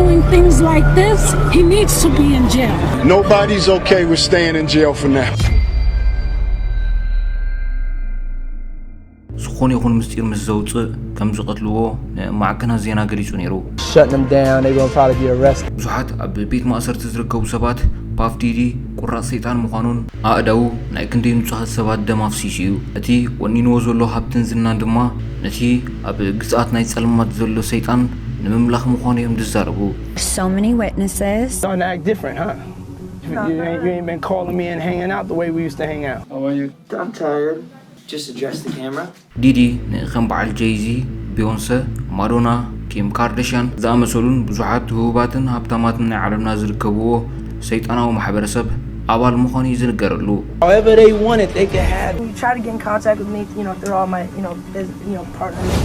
Doing things like this, he needs to be in jail. Nobody's okay with staying in jail for now. ዝኾነ ይኹን ምስጢር ምስ ዘውፅእ ከም ዝቐትልዎ ንማዕከናት ዜና ገሊጹ ነይሩ። Shutting them down, they gonna probably get arrested. ብዙሓት ኣብ ቤት ማእሰርቲ ዝርከቡ ሰባት ፓፍ ዲዲ ቁራጽ ሰይጣን ምዃኑን ኣእዳዉ ናይ ክንደይ ንጹሃት ሰባት ደም ኣፍሲሱ እዩ። እቲ ወኒንዎ ዘሎ ሃብትን ዝናን ድማ ነቲ ኣብ ግዝኣት ናይ ጸልማት ዘሎ ሰይጣን ንምምላኽ ምዃኑ እዮም ዝዛረቡ። So many witnesses. Starting to act different, huh? You, you, ain't, you ain't been calling me and hanging out the way we used to hang out. I'm tired. Just address the camera. ዲዲ ንከም በዓል ጄይዚ፣ ቢዮንሰ፣ ማዶና፣ ኪም ካርደሽያን ዝኣመሰሉን ብዙሓት ህቡባትን ሃብታማትን ናይ ዓለምና ዝርከብዎ ሰይጣናዊ ማሕበረሰብ ኣባል ምዃኑ እዩ ዝንገረሉ። However they want it, they can have it. You try to get in contact with me, you know, through all my, you know, business, you know, partners.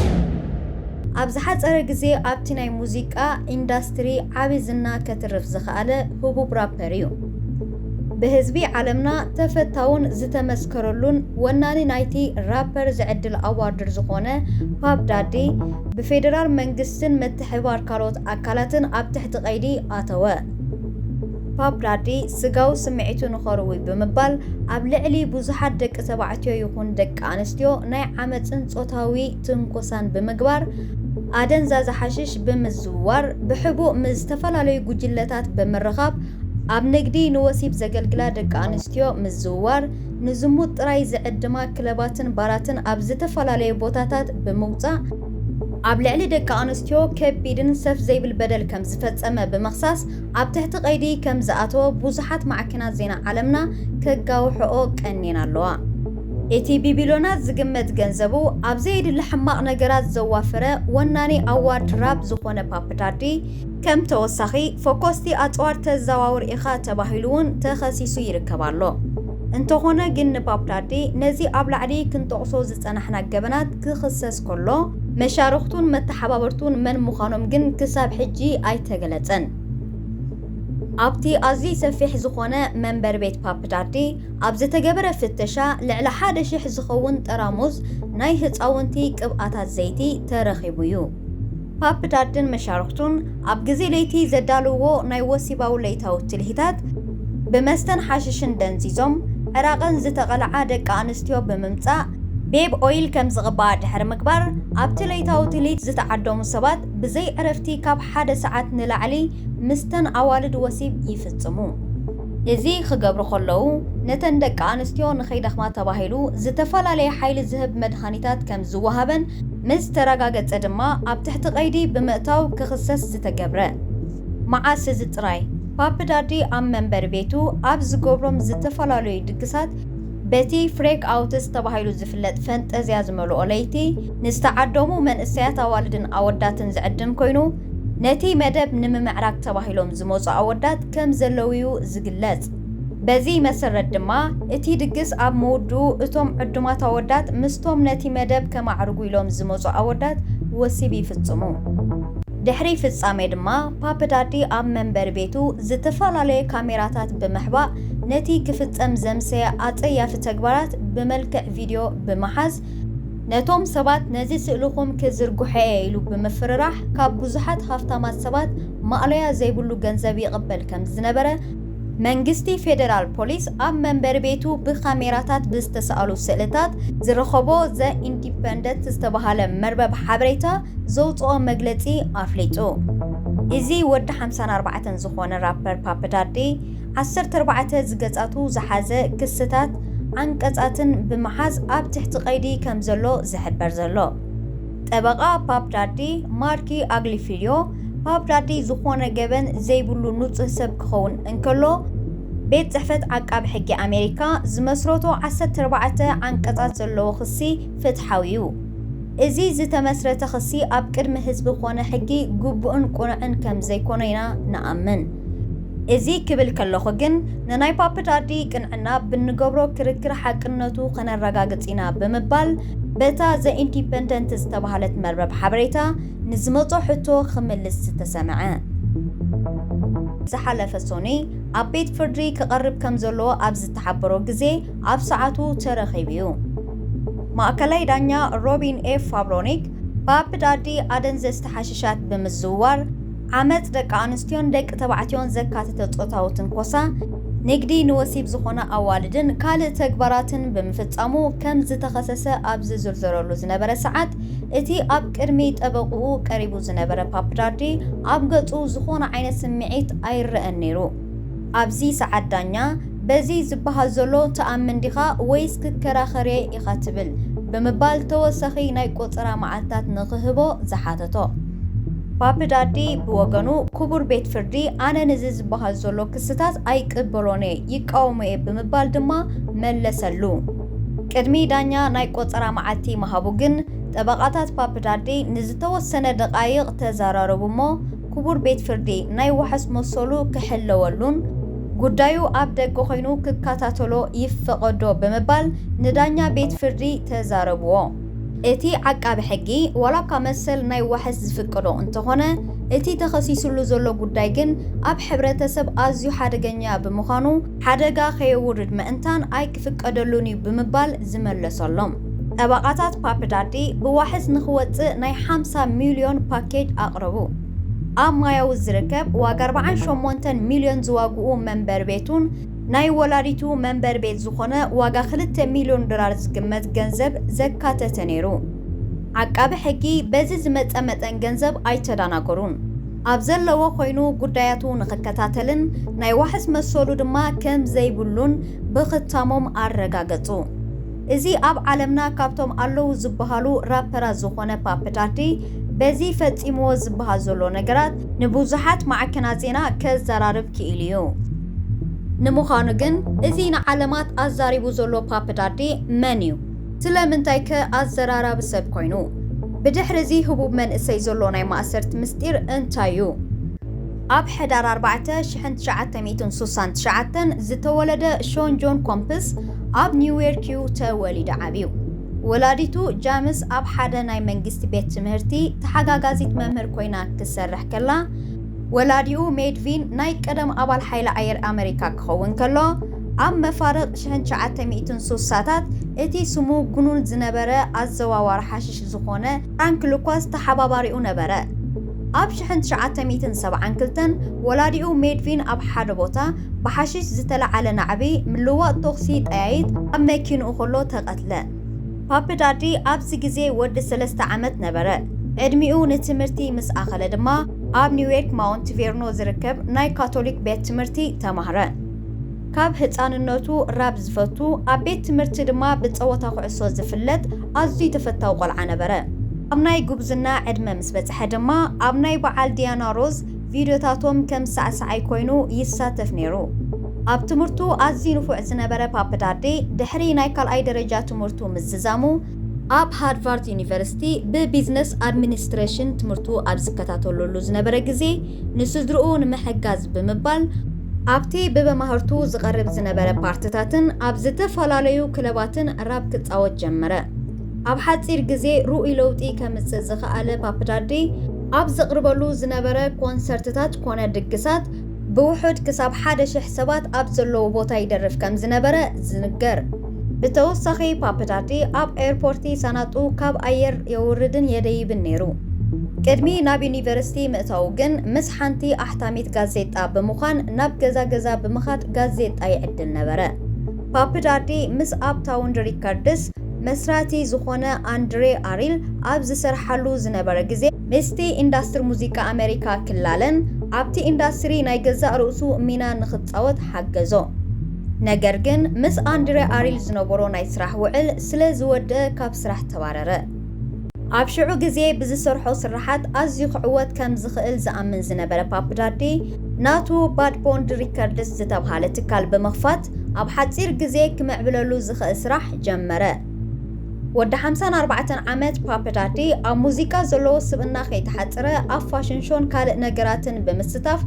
ኣብ ዝሓጸረ ግዜ ኣብቲ ናይ ሙዚቃ ኢንዳስትሪ ዓቢ ዝና ከትርፍ ዝኸኣለ ህቡብ ራፐር እዩ። ብህዝቢ ዓለምና ተፈታውን ዝተመስከረሉን ወናኒ ናይቲ ራፐር ዝዕድል ኣዋርድ ዝኾነ ፓፕ ዳዲ ብፌደራል መንግስትን ምትሕብባር ካልኦት ኣካላትን ኣብ ትሕቲ ቀይዲ ኣተወ። ፓፕ ዳዲ ስጋዊ ስምዒቱ ንኸርዊ ብምባል ኣብ ልዕሊ ብዙሓት ደቂ ተባዕትዮ ይኹን ደቂ ኣንስትዮ ናይ ዓመፅን ፆታዊ ትንኮሳን ብምግባር ኣደንዛዛ ሓሽሽ ብምዝውዋር ብሕቡእ ምስ ዝተፈላለዩ ጉጅለታት ብምርኻብ ኣብ ንግዲ ንወሲብ ዘገልግላ ደቂ ኣንስትዮ ምዝውዋር ንዝሙት ጥራይ ዝዕድማ ክለባትን ባራትን ኣብ ዝተፈላለዩ ቦታታት ብምውፃእ ኣብ ልዕሊ ደቂ ኣንስትዮ ከቢድን ሰፍ ዘይብል በደል ከም ዝፈፀመ ብምኽሳስ ኣብ ትሕቲ ቀይዲ ከም ዝኣተወ ብዙሓት ማዕከናት ዜና ዓለምና ከጋውሕኦ ቀኒን ኣለዋ። እቲ ብቢሎናት ዝግመት ገንዘቡ ኣብ ዘየድሊ ሕማቕ ነገራት ዘዋፈረ ወናኒ ኣዋርድ ራፕ ዝኾነ ፓፕ ዳዲ ከም ተወሳኺ ፈኮስቲ ኣፅዋር ተዘዋውር ኢኻ ተባሂሉ እውን ተኸሲሱ ይርከብ ኣሎ። እንተኾነ ግን ንፓፕ ዳዲ ነዚ ኣብ ላዕሊ ክንጠቕሶ ዝፀናሕና ገበናት ክኽሰስ ከሎ መሻርኽቱን መተሓባበርቱን መን ምዃኖም ግን ክሳብ ሕጂ ኣይተገለፀን። ኣብቲ ኣዝዩ ሰፊሕ ዝኾነ መንበሪ ቤት ፓፕ ዳዲ ኣብ ዝተገበረ ፍተሻ ልዕሊ ሓደ ሽሕ ዝኸውን ጠራሙዝ ናይ ህፃውንቲ ቅብኣታት ዘይቲ ተረኺቡ እዩ። ፓፕ ዳድን መሻርኽቱን ኣብ ግዜ ለይቲ ዘዳልውዎ ናይ ወሲባዊ ለይታዊ ትልሂታት ብመስተን ሓሽሽን ደንዚዞም ዕራቐን ዝተቐልዓ ደቂ ኣንስትዮ ብምምጻእ ቤብ ኦይል ከም ዝቕብኣ ድሕሪ ምግባር ኣብቲ ለይታዊ ትልሂት ዝተዓደሙ ሰባት ብዘይ ዕረፍቲ ካብ ሓደ ሰዓት ንላዕሊ ምስተን ኣዋልድ ወሲብ ይፍጽሙ። እዚ ክገብሩ ከለዉ ነተን ደቂ ኣንስትዮ ንኸይደኽማ ተባሂሉ ዝተፈላለየ ሓይሊ ዝህብ መድሃኒታት ከም ዝወሃበን ምስ ተረጋገጸ ድማ ኣብ ትሕቲ ቀይዲ ብምእታው ክኽሰስ ዝተገብረ። መዓስ እዚ ጥራይ ፓፕ ዳዲ ኣብ መንበሪ ቤቱ ኣብ ዝገብሮም ዝተፈላለዩ ድግሳት በቲ ፍሬክ ኣውትስ ተባሂሉ ዝፍለጥ ፈንጠዝያ ዝመልኦ ለይቲ ንዝተዓደሙ መንእሰያት ኣዋልድን ኣወዳትን ዝዕድም ኮይኑ ነቲ መደብ ንምምዕራግ ተባሂሎም ዝመፁ ኣወዳት ከም ዘለውዩ ዝግለጽ። በዚ መሰረት ድማ እቲ ድግስ ኣብ ምውድኡ እቶም ዕዱማት ኣወዳት ምስቶም ነቲ መደብ ከማዕርጉ ኢሎም ዝመፁ ኣወዳት ወሲብ ይፍጽሙ። ድሕሪ ፍጻሜ ድማ ፓፕ ዳዲ ኣብ መንበሪ ቤቱ ዝተፈላለየ ካሜራታት ብምሕባእ ነቲ ክፍጸም ዘምሰየ ኣጸያፊ ተግባራት ብመልክዕ ቪድዮ ብምሓዝ ነቶም ሰባት ነዚ ስእልኹም ክዝርግሖ እየ ኢሉ ብምፍርራሕ ካብ ብዙሓት ሃፍታማት ሰባት ማእለያ ዘይብሉ ገንዘብ ይቕበል ከም ዝነበረ መንግስቲ ፌደራል ፖሊስ ኣብ መንበሪ ቤቱ ብካሜራታት ብዝተሳእሉ ስእልታት ዝረኸቦ ዘ ኢንዲፐንደንት ዝተባሃለ መርበብ ሓበሬታ ዘውፅኦ መግለፂ ኣፍሊጡ። እዚ ወዲ ሓምሳን ኣርባዕተን ዝኾነ ራፐር ፓፕ ዳዲ ዓሰርተ ኣርባዕተ ዝገፃቱ ዝሓዘ ክስታት ዓንቀፃትን ብምሓዝ ኣብ ትሕቲ ቀይዲ ከም ዘሎ ዝሕበር ዘሎ ጠበቓ ፓፕ ዳዲ ማርኪ ኣግሊፊልዮ ፓፕ ዳዲ ዝኾነ ገበን ዘይብሉ ንፁህ ሰብ ክኸውን እንከሎ ቤት ፅሕፈት ዓቃቢ ሕጊ ኣሜሪካ ዝመስረቶ ዓሰርተ ኣርባዕተ ዓንቀፃት ዘለዎ ክሲ ፍትሓዊ እዩ። እዚ ዝተመስረተ ክሲ ኣብ ቅድሚ ህዝቢ ኮነ ሕጊ ግቡእን ቅኑዕን ከም ዘይኮነ ኢና ንኣምን። እዚ ክብል ከለኹ ግን ንናይ ፓፕ ዳዲ ቅንዕና ብንገብሮ ክርክር ሓቅነቱ ከነረጋግጽ ኢና ብምባል በታ ዘ ኢንዲፐንደንት ዝተባህለት መርበብ ሓበሬታ ንዝመጾ ሕቶ ክምልስ ዝተሰምዐ። ዝሓለፈ ሶኒ ኣብ ቤት ፍርዲ ክቐርብ ከም ዘለዎ ኣብ ዝተሓበሮ ግዜ ኣብ ሰዓቱ ተረኺቡ እዩ። ማእከላይ ዳኛ ሮቢን ኤፍ ፋብሮኒክ ፓፕ ዳዲ ኣደንዘዝቲ ሓሽሻት ብምዝውዋር ዓመጽ ደቂ ኣንስትዮን ደቂ ተባዕትዮን ዘካተተ ጾታዊ ትንኮሳ፣ ንግዲ ንወሲብ ዝኾነ ኣዋልድን ካልእ ተግባራትን ብምፍጻሙ ከም ዝተኸሰሰ ኣብ ዝዝርዘረሉ ዝነበረ ሰዓት፣ እቲ ኣብ ቅድሚ ጠበቕኡ ቀሪቡ ዝነበረ ፓፕዳዲ ኣብ ገጹ ዝኾነ ዓይነት ስምዒት ኣይረኣን ነይሩ። ኣብዚ ሰዓት ዳኛ፣ በዚ ዝበሃል ዘሎ ትኣምን ዲኻ ወይስ ክከራኸር'የ ኢኻ ትብል? ብምባል ተወሳኺ ናይ ቆጸራ መዓልታት ንኽህቦ ዝሓተቶ። ፓፕዳዲ ብወገኑ፣ ክቡር ቤት ፍርዲ፣ ኣነ ነዚ ዝበሃል ዘሎ ክስታት ኣይቅበሎን እየ፣ ይቃወሞ እየ ብምባል ድማ መለሰሉ። ቅድሚ ዳኛ ናይ ቆጸራ መዓልቲ ምሃቡ ግን፣ ጠበቓታት ፓፕዳዲ ንዝተወሰነ ደቓይቕ ተዘራረቡ እሞ፣ ክቡር ቤት ፍርዲ ናይ ዋሕስ መሰሉ ክሕለወሉን ጉዳዩ ኣብ ደገ ኮይኑ ክከታተሎ ይፈቐዶ ብምባል ንዳኛ ቤት ፍርዲ ተዛረብዎ። እቲ ዓቃቢ ሕጊ፣ ዋላ እኳ መሰል ናይ ዋሕስ ዝፍቀዶ እንተኾነ፣ እቲ ተኸሲስሉ ዘሎ ጉዳይ ግን ኣብ ሕብረተሰብ ኣዝዩ ሓደገኛ ብምዃኑ፣ ሓደጋ ከየውርድ ምእንታን ኣይክፍቀደሉን እዩ ብምባል ዝመለሰሎም። ጠበቓታት ፓፕዳዲ ብዋሕስ ንኽወጽእ ናይ ሓምሳ ሚልዮን ፓኬጅ ኣቕረቡ። ኣብ ማያዊ ዝርከብ ዋጋ ኣርባዓን ሸሞንተን ሚልዮን ዝዋግኡ መንበሪ ቤቱን ናይ ወላዲቱ መንበሪ ቤት ዝኾነ ዋጋ ክልተ ሚልዮን ዶላር ዝግመት ገንዘብ ዘካተተ ነይሩ። ዓቃቢ ሕጊ በዚ ዝመጸ መጠን ገንዘብ ኣይተደናገሩን። ኣብ ዘለዎ ኮይኑ ጉዳያቱ ንኽከታተልን ናይ ዋሕስ መሰሉ ድማ ከም ዘይብሉን ብኽታሞም ኣረጋገጹ። እዚ ኣብ ዓለምና ካብቶም ኣለዉ ዝበሃሉ ራፐራት ዝኾነ ፓፕዳዲ በዚ ፈጺምዎ ዝበሃል ዘሎ ነገራት ንብዙሓት ማዕከናት ዜና ከዘራርብ ክኢሉ እዩ። ንምዃኑ ግን እዚ ንዓለማት ኣዛሪቡ ዘሎ ፓፕዳዲ መን እዩ? ስለምንታይ ከ ኣዘራራቢ ሰብ ኮይኑ? ብድሕሪ እዚ ህቡብ መንእሰይ ዘሎ ናይ ማእሰርቲ ምስጢር እንታይ እዩ? ኣብ ሕዳር ኣርባዕተ ሽሕን ትሽዓተ ሚእትን ሱሳን ትሽዓተን ዝተወለደ ሾን ጆን ኮምፕስ ኣብ ኒውዮርክ እዩ ተወሊዱ ዓብዩ። ወላዲቱ ጃምስ ኣብ ሓደ ናይ መንግስቲ ቤት ትምህርቲ ተሓጋጋዚት መምህር ኮይና ክትሰርሕ ከላ፣ ወላዲኡ ሜድቪን ናይ ቀደም ኣባል ሓይሊ ኣየር ኣመሪካ ክኸውን ከሎ፣ ኣብ መፋርቕ ሽሕን ትሽዓተ ሚእትን ሱሳታት እቲ ስሙ ግኑን ዝነበረ ኣዘዋዋሪ ሓሽሽ ዝኾነ ፍራንክ ሉካስ ተሓባባሪኡ ነበረ። ኣብ ሽሕን ትሽዓተ ሚእትን ሰብዓን ክልተን ወላዲኡ ሜድቪን ኣብ ሓደ ቦታ ብሓሽሽ ዝተለዓለ ናዕቢ ምልዋጥ ተኹሲ ጠያይት ኣብ መኪንኡ ከሎ ተቐትለ። ፓፕዳዲ ኣብዚ ግዜ ወዲ ሰለስተ ዓመት ነበረ። ዕድሚኡ ንትምህርቲ ምስ ኣኸለ ድማ ኣብ ኒውዮርክ ማውንት ቬርኖ ዝርከብ ናይ ካቶሊክ ቤት ትምህርቲ ተማህረ። ካብ ህጻንነቱ ራፕ ዝፈቱ፣ ኣብ ቤት ትምህርቲ ድማ ብጸወታ ኩዕሶ ዝፍለጥ ኣዝዩ ተፈታዊ ቆልዓ ነበረ። ኣብ ናይ ጉብዝና ዕድመ ምስ በጽሐ ድማ ኣብ ናይ በዓል ዲያና ሮዝ ቪድዮታቶም ከም ሳዕሳዓይ ኮይኑ ይሳተፍ ነይሩ። ኣብ ትምህርቱ ኣዝዩ ንፉዕ ዝነበረ ፓፕዳዴ ድሕሪ ናይ ካልኣይ ደረጃ ትምህርቱ ምዝዛሙ ኣብ ሃርቫርድ ዩኒቨርሲቲ ብቢዝነስ ኣድሚኒስትሬሽን ትምህርቱ ኣብ ዝከታተለሉ ዝነበረ ግዜ ንስድርኡ ንምሕጋዝ ብምባል ኣብቲ ብመማህርቱ ዝቐርብ ዝነበረ ፓርትታትን ኣብ ዝተፈላለዩ ክለባትን ራፕ ክጻወት ጀመረ። ኣብ ሓጺር ግዜ ርኡይ ለውጢ ከምጽእ ዝኸኣለ ፓፕዳዲ ኣብ ዘቕርበሉ ዝነበረ ኮንሰርትታት ኮነ ድግሳት ብውሑድ ክሳብ ሓደ ሽሕ ሰባት ኣብ ዘለዎ ቦታ ይደርፍ ከም ዝነበረ ዝንገር። ብተወሳኺ ፓፕዳዲ ኣብ ኤርፖርቲ ሳናጡ ካብ ኣየር የውርድን የደይብን ነይሩ። ቅድሚ ናብ ዩኒቨርሲቲ ምእታዉ ግን ምስ ሓንቲ ኣሕታሚት ጋዜጣ ብምዃን ናብ ገዛ ገዛ ብምኻድ ጋዜጣ ይዕድል ነበረ። ፓፕዳዲ ምስ ኣፕታውን ሪከርድስ መስራቲ ዝኾነ ኣንድሬ ኣሪል ኣብ ዝሰርሓሉ ዝነበረ ግዜ ምስቲ ኢንዳስትሪ ሙዚቃ ኣመሪካ ክላለን ኣብቲ ኢንዳስትሪ ናይ ገዛእ ርእሱ ሚና ንኽጻወት ሓገዞ። ነገር ግን ምስ ኣንድሬ ኣሪል ዝነበሮ ናይ ስራሕ ውዕል ስለ ዝወደአ ካብ ስራሕ ተባረረ። ኣብ ሽዑ ግዜ ብዝሰርሖ ስርሓት ኣዝዩ ክዕወት ከም ዝኽእል ዝኣምን ዝነበረ ፓፕዳዲ ናቱ ባድ ቦንድ ሪከርድስ ዝተብሃለ ትካል ብምኽፋት ኣብ ሓጺር ግዜ ክምዕብለሉ ዝኽእል ስራሕ ጀመረ። ወዲ ሓምሳን ኣርባዕተን ዓመት ፓፕዳዲ ኣብ ሙዚቃ ዘለዎ ስብእና ከይተሓጽረ ኣብ ፋሽን ሾን ካልእ ነገራትን ብምስታፍ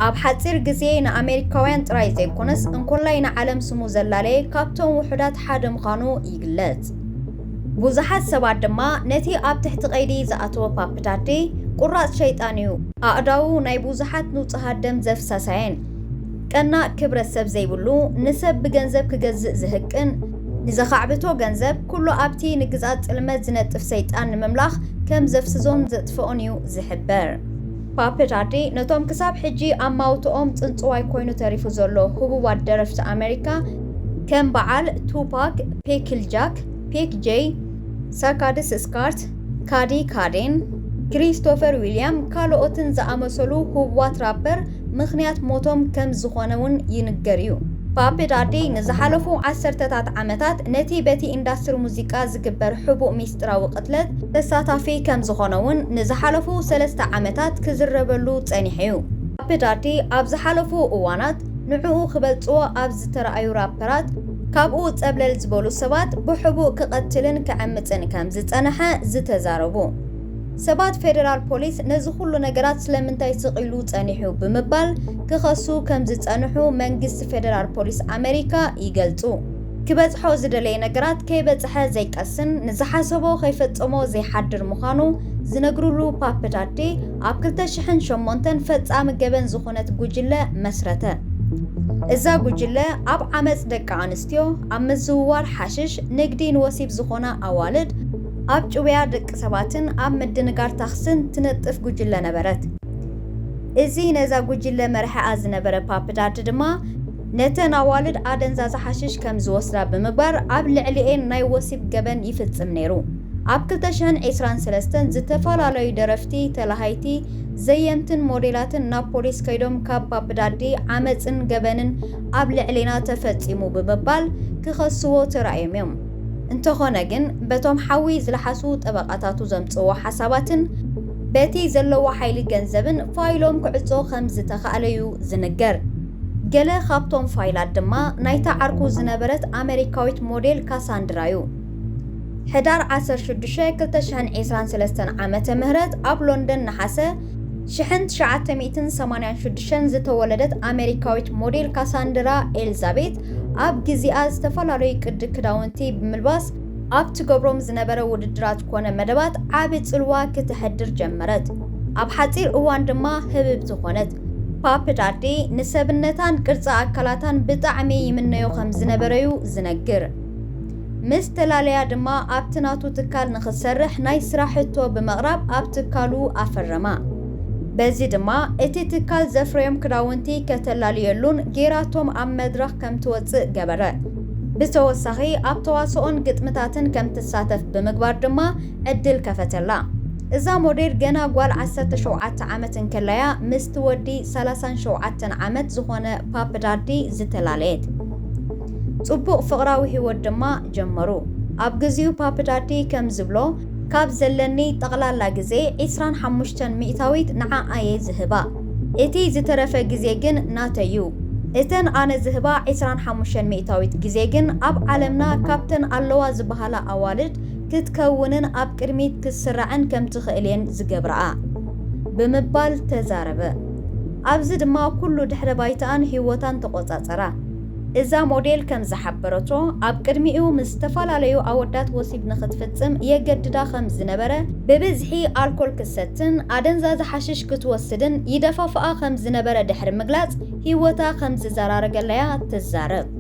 ኣብ ሓጺር ግዜ ንኣሜሪካውያን ጥራይ ዘይኮነስ እንኮላይ ንዓለም ስሙ ዘላለየ ካብቶም ውሑዳት ሓደ ምዃኑ ይግለጽ። ብዙሓት ሰባት ድማ ነቲ ኣብ ትሕቲ ቀይዲ ዝኣተወ ፓፕዳዲ ቁራጽ ሸይጣን እዩ፣ ኣእዳዉ ናይ ብዙሓት ንጹሃት ደም ዘፍሰሳየን ቀናእ ክብረት ሰብ ዘይብሉ፣ ንሰብ ብገንዘብ ክገዝእ ዝህቅን፣ ንዘኻዕብቶ ገንዘብ ኩሉ ኣብቲ ንግዝኣት ጥልመት ዝነጥፍ ሰይጣን ንምምላኽ ከም ዘፍስሶን ዘጥፍኦን እዩ ዝሕበር። ፓፕ ዳዲ ነቶም ክሳብ ሕጂ ኣማውትኦም ጽንጽዋይ ኮይኑ ተሪፉ ዘሎ ህቡባት ደረፍቲ ኣመሪካ ከም በዓል ቱፓክ፣ ፔክል ጃክ፣ ፔክ ጄይ፣ ሳካድስ ስካርት፣ ካዲ ካዴን፣ ክሪስቶፈር ዊልያም ካልኦትን ዝኣመሰሉ ህቡባት ራፐር ምኽንያት ሞቶም ከም ዝኾነ እውን ይንገር እዩ። ፓፕ ዳዲ ንዝሓለፉ ዓሰርተታት ዓመታት ነቲ በቲ ኢንዳስትሪ ሙዚቃ ዝግበር ሕቡእ ሚስጥራዊ ቅትለት ተሳታፊ ከም ዝኾነ እውን ንዝሓለፉ ሰለስተ ዓመታት ክዝረበሉ ጸኒሑ እዩ። ፓፕ ዳዲ ኣብ ዝሓለፉ እዋናት ንዕኡ ክበልጽዎ ኣብ ዝተረኣዩ ራፐራት ካብኡ ጸብለል ዝበሉ ሰባት ብሕቡእ ክቐትልን ክዕምጽን ከም ዝጸንሐ ዝተዛረቡ ሰባት ፌደራል ፖሊስ ነዚ ኩሉ ነገራት ስለምንታይ ስቕ ኢሉ ጸኒሑ ብምባል ክኸሱ ከም ዝጸንሑ መንግስቲ ፌደራል ፖሊስ ኣመሪካ ይገልጹ። ክበጽሖ ዝደለየ ነገራት ከይበጽሐ ዘይቀስን ንዝሓሰቦ ከይፈጸሞ ዘይሓድር ምዃኑ ዝነግርሉ ፓፕ ዳዲ ኣብ ክልተ ሽሕን ሸሞንተን ፈጻሚ ገበን ዝኾነት ጉጅለ መስረተ። እዛ ጉጅለ ኣብ ዓመጽ ደቂ ኣንስትዮ፣ ኣብ ምዝውዋር ሓሽሽ፣ ንግዲ ንወሲብ ዝኾና ኣዋልድ፣ ኣብ ጭውያ ደቂ ሰባትን ኣብ ምድንጋር ታኽስን ትነጥፍ ጉጅለ ነበረት። እዚ ነዛ ጉጅለ መርሕኣ ዝነበረ ፓፕ ዳዲ ድማ ነተን ኣዋልድ ኣደንዛዚ ሓሽሽ ከም ዝወስዳ ብምግባር ኣብ ልዕሊኤን ናይ ወሲብ ገበን ይፍጽም ነይሩ። ኣብ ክልተ ሽሕን ዕስራን ሰለስተን ዝተፈላለዩ ደረፍቲ፣ ተላሃይቲ፣ ዘየምትን ሞዴላትን ናብ ፖሊስ ከይዶም ካብ ፓፕ ዳዲ ዓመጽን ገበንን ኣብ ልዕሌና ተፈጺሙ ብምባል ክኸስዎ ተራእዮም እዮም። እንተኾነ ግን በቶም ሓዊ ዝለሓሱ ጠበቓታቱ ዘምጽእዎ ሓሳባትን በቲ ዘለዎ ሓይሊ ገንዘብን ፋይሎም ክዕጾ ከም ዝተኻእለ እዩ ዝንገር። ገለ ካብቶም ፋይላት ድማ ናይታ ዓርኩ ዝነበረት ኣመሪካዊት ሞዴል ካሳንድራ እዩ። ሕዳር ዓሰርተ ሽዱሽተ ክልተ ሽሕን ዕስራን ሰለስተን ዓመተ ምህረት ኣብ ሎንደን ነሓሰ ሽሕን ትሽዓተ ሚእትን ሰማንያን ሽዱሽተን ዝተወለደት ኣመሪካዊት ሞዴል ካሳንድራ ኤልዛቤት ኣብ ግዜኣ ዝተፈላለዩ ቅዲ ክዳውንቲ ብምልባስ ኣብ ትገብሮም ዝነበረ ውድድራት ኮነ መደባት ዓቢ ጽልዋ ክተሕድር ጀመረት። ኣብ ሓጺር እዋን ድማ ህብብቲ ኮነት። ፓፕ ዳዲ ንሰብነታን ቅርጺ ኣካላታን ብጣዕሚ ይምነዮ ከም ዝነበረዩ ዝነግር። ምስ ተላለያ ድማ ኣብቲ ናቱ ትካል ንኽትሰርሕ ናይ ስራሕ ሕቶ ብምቕራብ ኣብ ትካሉ ኣፈረማ። በዚ ድማ እቲ ትካል ዘፍረዮም ክዳውንቲ ከተላልየሉን ጌራቶም ኣብ መድረኽ ከም ትወጽእ ገበረ። ብተወሳኺ ኣብ ተዋስኦን ግጥምታትን ከም ትሳተፍ ብምግባር ድማ ዕድል ከፈተላ። እዛ ሞዴል ገና ጓል ዓሰርተ ሸውዓተ ዓመት እንከላያ ምስቲ ወዲ ሰላሳን ሸውዓተን ዓመት ዝኾነ ፓፕ ዳዲ ዝተላለየት። ጽቡቕ ፍቕራዊ ህይወት ድማ ጀመሩ። ኣብ ግዚኡ ፓፕ ዳዲ ከም ዝብሎ፣ ካብ ዘለኒ ጠቕላላ ግዜ ዒስራን ሓሙሽተን ሚእታዊት ንዓኣ እየ ዝህባ። እቲ ዝተረፈ ግዜ ግን ናተይ እዩ። እተን ኣነ ዝህባ ዒስራን ሓሙሽተን ሚእታዊት ግዜ ግን ኣብ ዓለምና ካብተን ኣለዋ ዝበሃላ ኣዋልድ ክትከውንን ኣብ ቅድሚት ክትስራዕን ከም ትኽእል እየን ዝገብርኣ ብምባል ተዛረበ። ኣብዚ ድማ ኩሉ ድሕረ ባይታኣን ህይወታን ተቖጻጸራ። እዛ ሞዴል ከም ዝሓበረቶ፣ ኣብ ቅድሚኡ ምስ ዝተፈላለዩ ኣወዳት ወሲብ ንኽትፍጽም የገድዳ ከም ዝነበረ፣ ብብዝሒ ኣልኮል ክትሰትን ኣደንዛዚ ሓሽሽ ክትወስድን ይደፋፍኣ ከም ዝነበረ ድሕሪ ምግላጽ፣ ህይወታ ከም ዝዘራረገላያ ትዛረብ።